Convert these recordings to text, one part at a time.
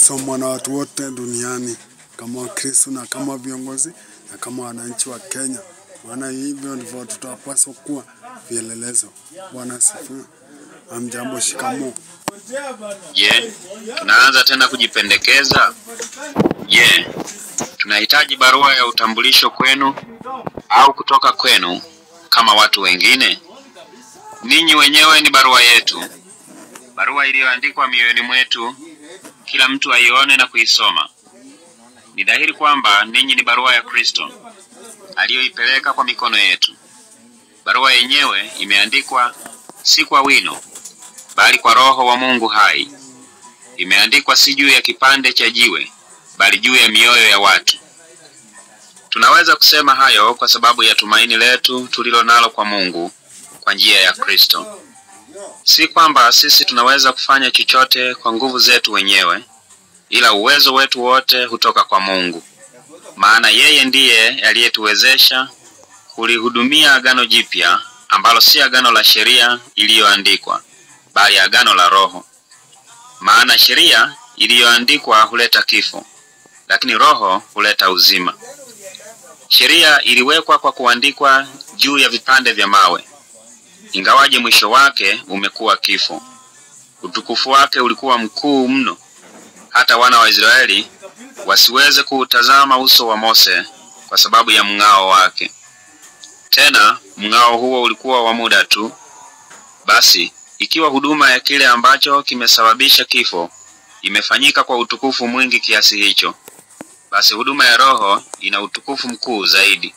kusomwa na watu wote duniani kama Wakristo na kama viongozi na kama wananchi wa Kenya. Maana hivyo ndivyo tutapaswa kuwa vielelezo. Bwana asifiwe. Hamjambo, shikamoo. Je, tunaanza tena kujipendekeza? Je, tunahitaji barua ya utambulisho kwenu au kutoka kwenu kama watu wengine? Ninyi wenyewe ni barua yetu, barua iliyoandikwa mioyoni mwetu, kila mtu aione na kuisoma. Ni dhahiri kwamba ninyi ni barua ya Kristo aliyoipeleka kwa mikono yetu. Barua yenyewe imeandikwa si kwa wino, bali kwa Roho wa Mungu hai. Imeandikwa si juu ya kipande cha jiwe, bali juu ya mioyo ya watu. Tunaweza kusema hayo kwa sababu ya tumaini letu tulilo nalo kwa Mungu kwa njia ya Kristo. Si kwamba sisi tunaweza kufanya chochote kwa nguvu zetu wenyewe, ila uwezo wetu wote hutoka kwa Mungu. Maana yeye ndiye aliyetuwezesha kulihudumia agano jipya, ambalo si agano la sheria iliyoandikwa, bali agano la Roho. Maana sheria iliyoandikwa huleta kifo, lakini Roho huleta uzima. Sheria iliwekwa kwa kuandikwa juu ya vipande vya mawe, ingawaje mwisho wake umekuwa kifo. Utukufu wake ulikuwa mkuu mno, hata wana wa Israeli wasiweze kuutazama uso wa Mose kwa sababu ya mng'ao wake. Tena mng'ao huo ulikuwa wa muda tu. Basi ikiwa huduma ya kile ambacho kimesababisha kifo imefanyika kwa utukufu mwingi kiasi hicho, basi huduma ya Roho ina utukufu mkuu zaidi.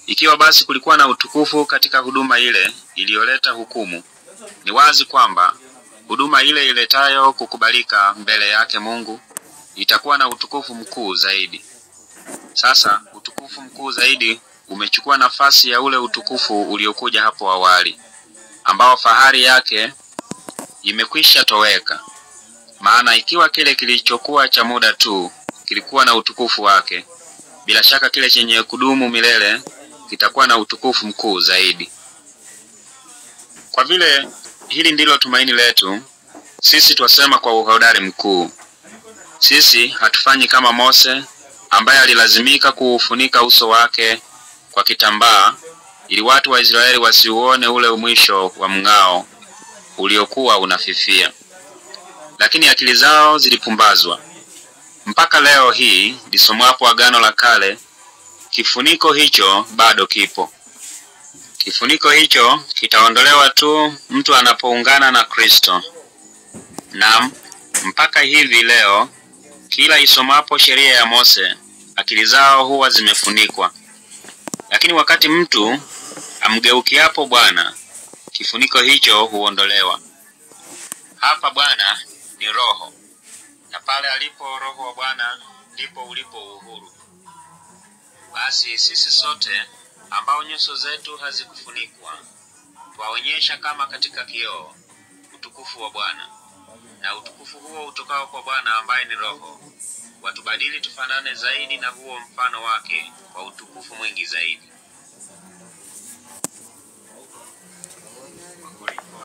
Ikiwa basi kulikuwa na utukufu katika huduma ile iliyoleta hukumu, ni wazi kwamba huduma ile iletayo kukubalika mbele yake Mungu itakuwa na utukufu mkuu zaidi. Sasa utukufu mkuu zaidi umechukua nafasi ya ule utukufu uliokuja hapo awali, ambao fahari yake imekwisha toweka. Maana ikiwa kile kilichokuwa cha muda tu kilikuwa na utukufu wake, bila shaka kile chenye kudumu milele kitakuwa na utukufu mkuu zaidi. Kwa vile hili ndilo tumaini letu, sisi twasema kwa uhodari mkuu. Sisi hatufanyi kama Mose ambaye alilazimika kuufunika uso wake kwa kitambaa ili watu wa Israeli wasiuone ule mwisho wa mng'ao uliokuwa unafifia. Lakini akili zao zilipumbazwa. Mpaka leo hii lisomwapo Agano la Kale, kifuniko hicho bado kipo. Kifuniko hicho kitaondolewa tu mtu anapoungana na Kristo. Naam, mpaka hivi leo kila isomapo sheria ya Mose, akili zao huwa zimefunikwa. Lakini wakati mtu amgeukiapo Bwana, kifuniko hicho huondolewa. Hapa Bwana ni Roho, na pale alipo Roho wa Bwana ndipo ulipo uhuru. Basi sisi sote ambao nyuso zetu hazikufunikwa, twaonyesha kama katika kioo utukufu wa Bwana. Na utukufu huo utokao kwa Bwana ambaye ni Roho watubadili tufanane zaidi na huo mfano wake kwa utukufu mwingi zaidi.